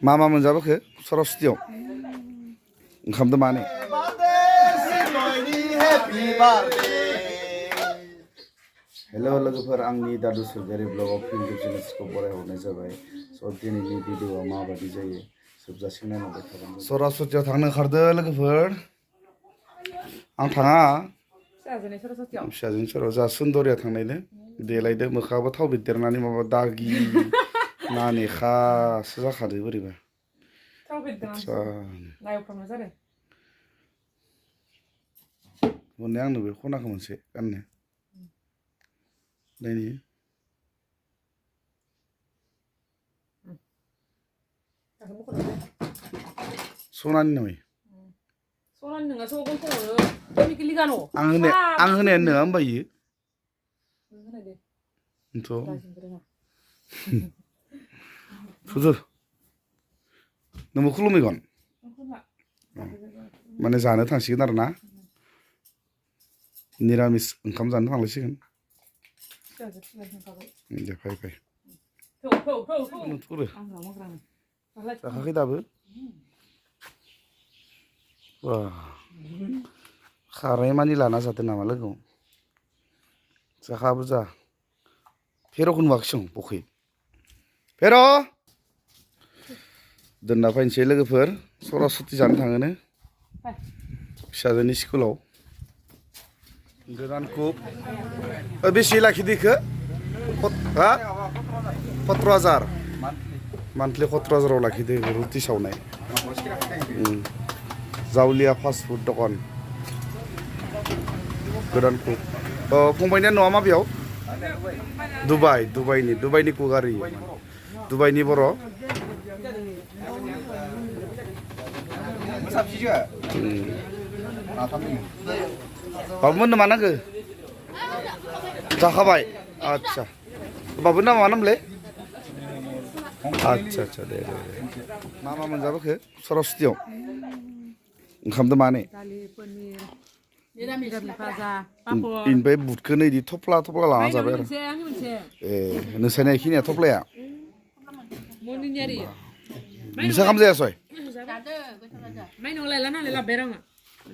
मा मा मोनजाबोखो सरस्वतीयाव ओंखामदो माने हेलो लोगोफोर आंनि दादु सरगारि ब्लगाव फिन खेबसे नोंसोरखौ बरायहरनाय जाबाय स' दिनैनि भिडिअआ माबायदि जायो जोबजासिम नायलांबाय थागोन सरस्वतीयाव थांनो ओंखारदो लोगोफोर आं थाङा फिसाजोनि सराव जा सुन्दरिया थांनायनो देलायदो मोखाङाबो थाव बेरदेरनानै माबा दागि नानेखासो जाखादो बोरैबा मोननाय आंनो बे खनाखौ मोनसे गाननो नायनि सनानि नामै सनानि नङा सगन आं होनायानो नङा होमबा इयो फुजुर नोंबो खुलुमैगोन माने जानो थांसिगोन आरो ना निरामिस ओंखाम जानो थांलायसिगोन दे फै फै जाखाखै दाबो खाराय मानि लाना जादों नामा लोगो जाखाबो जा फेर'खौ नुवाखिसं बखै फेर' दोनना फैनोसै लोगोफोर सरस्वती जानो थाङोनो फिसाजोनि स्कुलाव गोदान कुक बेसे लाखिदो इखो हा 17,000 मान्थलि 17,000 लाखिदो रुटि सावनाय जावलिया फास्ट फुड दखान गोदान कुक फंबायनिया न'आ माबेयाव दुबाइनि कुक आरो दुबाइनि बर' बाबुमोन मा नांगो जाखाबाय आदसा बाबुनि नामा मा नामलै आदसा दे मा मोनजाबोखो सरस्वतीयाव ओंखामदो माने इनिफ्राय बुटखौ नै इदि थफ्ला लाना जाबाय आरो नोंसानिया इखिनिया थफ्लाया नोंसा खाम जायासय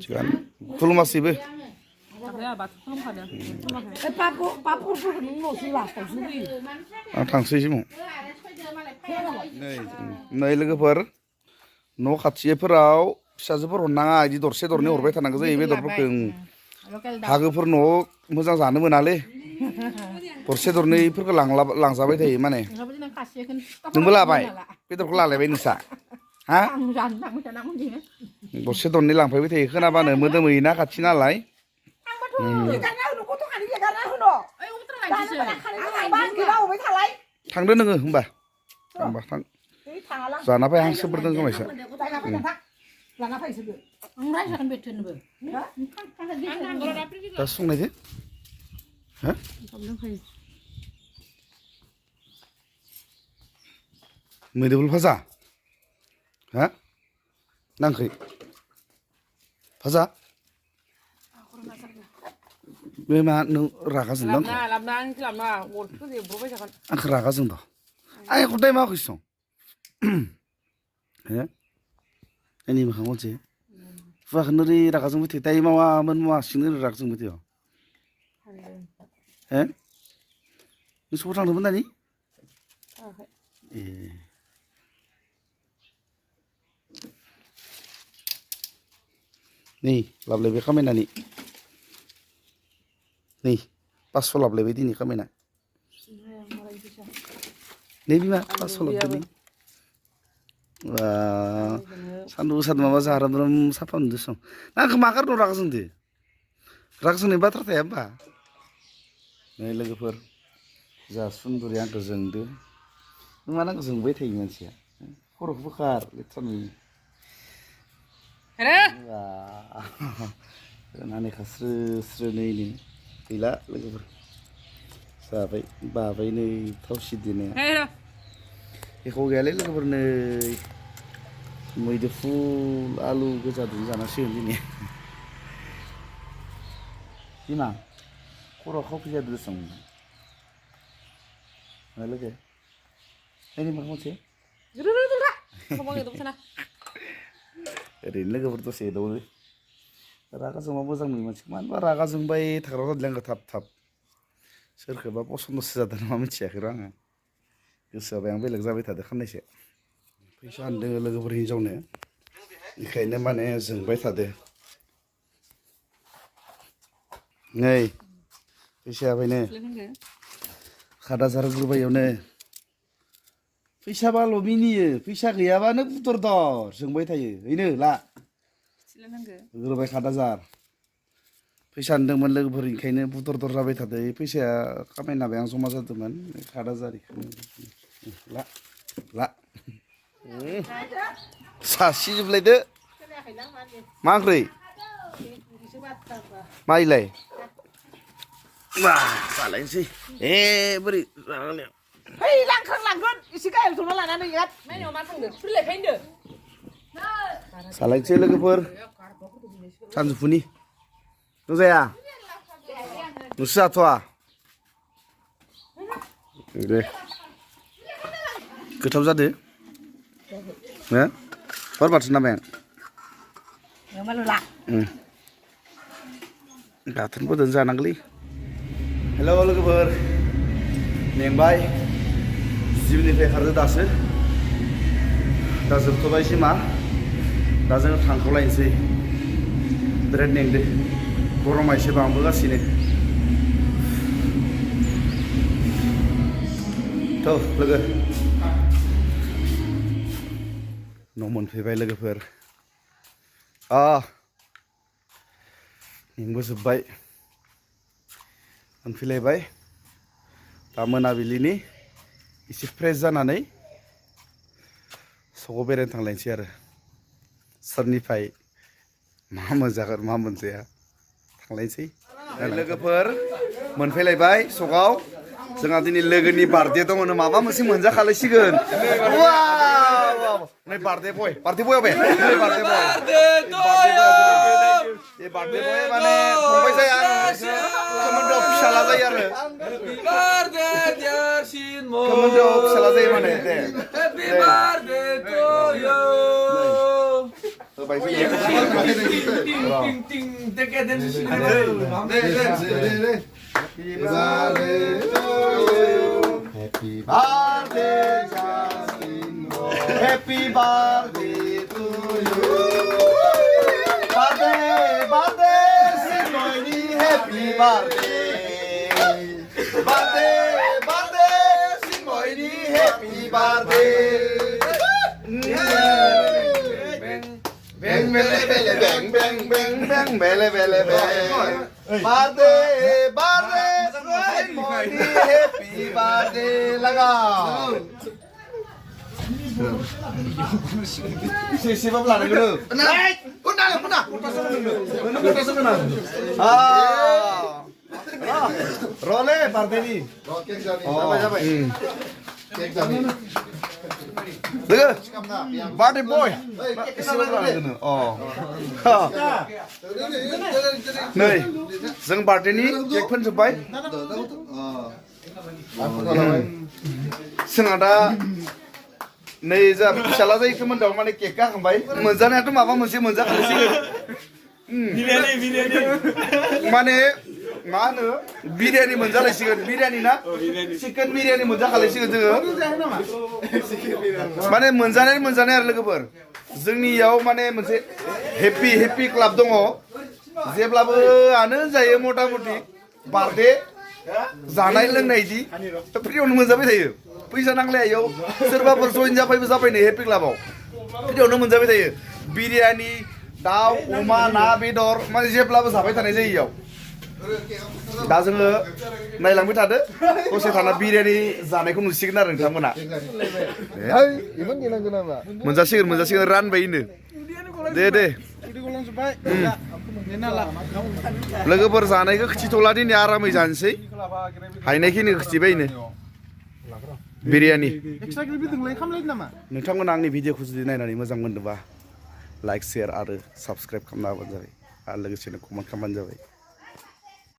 थिगानो खुलुमासैबो आं थांसै सिमाव नै लोगोफोर न' खाथिफोराव फिसाजोफोर हरनाङा बिदि दरसे दरनै हरबाय थानांगौ जायो बेदरफोरखौ हागोफोर न'आव मोजां जानो मोनालै दरसे दरनैफोरखौ लांजाबाय थायो माने नोंबो लाबाय बेदरखौ लालायबाय नोंसा हा दरसे दरनै लांफैबाय थायो खोनाबानो मोदोमैना खाथि नालाय थांदो नोङो होमबा थां जाना फै हांसोफोर दं खोमायसा दा संनायदो हा मैदुफुल भाजा हा नांखै भाजा बे मा नों रागा जोंदों आंखौ रागा जोंदों आं हदाय माखै सं हे आंनि मोखां मोनसे हुवाखौनो ओरै रागा जोंबाय थायो दायो मावासिनो ओरै रागा जोंबाय थायो हे नों सबाव थांदोंमोन दानि ए नै लाबलायबाय खामायनानै नै 500 लाबलायबाय दिनै खामायना नै बिमा 500 लाबदो सान्दुं गोसा माबा जाराम साफा नुदों सं आंखौ मा खारनाव रागा जोंदो रागा जोंनाय बाथ्रा थाया होमबा नै लोगोफोर जा सुन्दरि आंखौ जोंदो नों मा नांगौ जोंबाय थायो मानसिया खर'खौ बोखार लेथ्रा नुयो नानेखा स्रो नैनो गैला लोगोफोर जाबाय बाबाय नै थाव सिदिनो एख' गैयालै लोगोफोर नै मैदुफुल आलु गोजाजों जानांसिगोन दिनै बिमा खर' खावफि जादो सं लोगो नायनि मा मोनसे Không được sana. ओरैनो लोगोफोर दसे एदावो रागा जोंबा मोजां नुयो मानसिखौ मानो होनबा रागा जोंबाय थाग्रा जादों आङो थाब थाब सोरखौबा पसन्दसो जादों नामा मिथियाखै र' आङो गोसोआव आं बेलेग जाबाय थादों खाननैसो फैसा होनदों लोगोफोर हिनजावनो बेखायनो माने जोंबाय थादों नै फैसाया फैनो 1000 ग्रुबायावनो फैसाबाल' मिनियो फैसा गैयाबानो बुदर दर जोंबाय थायो ओइनो ला ग्रुबाय 1000 फैसा होनदोंमोन लोगोफोर ओंखायनो बुदर दर जाबाय थादों फैसाया खामायनो हाबाय आं जमा जादोंमोन 1000 ला ला सासि जोबलायदो मा ओंख्रि मा इलाय मा जालायनोसै बोरै जानांगौ Hey, langgan, isi kaya cuma lana nih ya. Mana orang tangga? Pilih pende. जालायनोसै लोगोफोर सानजौफुनि नों जाया नोंसो जाथ'आ दे गोथाव जादो हो बार बाथोन नामाया Yang malu lah. बाथोनफोरजों जानांगौलै हेल' लोगोफोर मेंबाय जिमनिफ्राय खारदो दासो दा जोबथ'बाय सिमा दा जोङो थांथ'लायनोसै बिराद मेंदो गरमा एसे बांबोगासिनो थ' लोगो न' मोनफैबाय लोगोफोर मेंबोजोब्बाय मोनफैलायबाय दा मोनाबिलिनि एसे फ्रेश जानानै सकआव बेरायनो थांलायनोसै आरो सोरनिफ्राय मा मोनजागोन मा मोनजाया थांलायनोसै लोगोफोर मोनफैलायबाय सकआव जोंहा दिनै लोगोनि बार्थडे दङ माबा मोनसे मोनजाखालायसिगोन नै बार्थडे बय अबे नै बार्थडे बय ए बार्थडे बय माने फंबाय जाया सोमोन्दोआव फिसाला जायो आरो सोमोन्दोआव फिसाला जायो माने दे Happy birthday, Justin. Happy birthday to you. Birthday, Simone. Happy birthday. Birthday, Simone. Happy birthday. Bang, bang, bang, bang, bang, bele, bele, bele. Birthday, Simone. Happy birthday. लगाओ siapa pelana dulu naik punah role partai ini siapa kek jadi dulu party boy siapa pelana dulu nih जों party ini kek pun sebaik जोंहा दा नै जा फिसाला जायो खोमोन्दोआव माने cake गाखांबाय मोनजानायाथ' माबा मोनसे मोनजाखानायसिगोन माने मा होनो बिरियानि मोनजालायसिगोन बिरियानि ना चिकेन बिरियानि मोनजाखालायसिगोन जोङो माने मोनजानाय आरो लोगोफोर जोंनियाव माने मोनसे हेपि क्लाब दङ जेब्लाबो आनो जायो मथा मथि बार्थडे जानाय लोंनाय इदि फ्रियावनो मोनजाबाय थायो फैसा नांलाया इयाव सोरबाफोर जइन जाफैनो हेपि क्लाबाव फ्रियावनो मोनजाबाय थायो बिरियानि दाउ अमा ना बेदर माने जेब्लाबो जाबाय थानाय जायो इयाव दा जोङो नायलांबाय थादो दसे थाना बिरियानि जानायखौ नुसिगोन आरो नोंथांमोना मोनजासिगोन रानबायनो दे लोगोफोर जानायखौ खिथिथ'ला दिनै आरामै जानोसै हायनायखिनिखौ खिथिबायनो बिरियानि नोंथांमोना आंनि भिडिअखौ जुदि नायनानै मोजां मोनदोंबा लाइक शेयार आरो साबस्क्राइब खालामना होबानो जाबाय आरो लोगोसेनो कमेन्ट खालामबानो जाबाय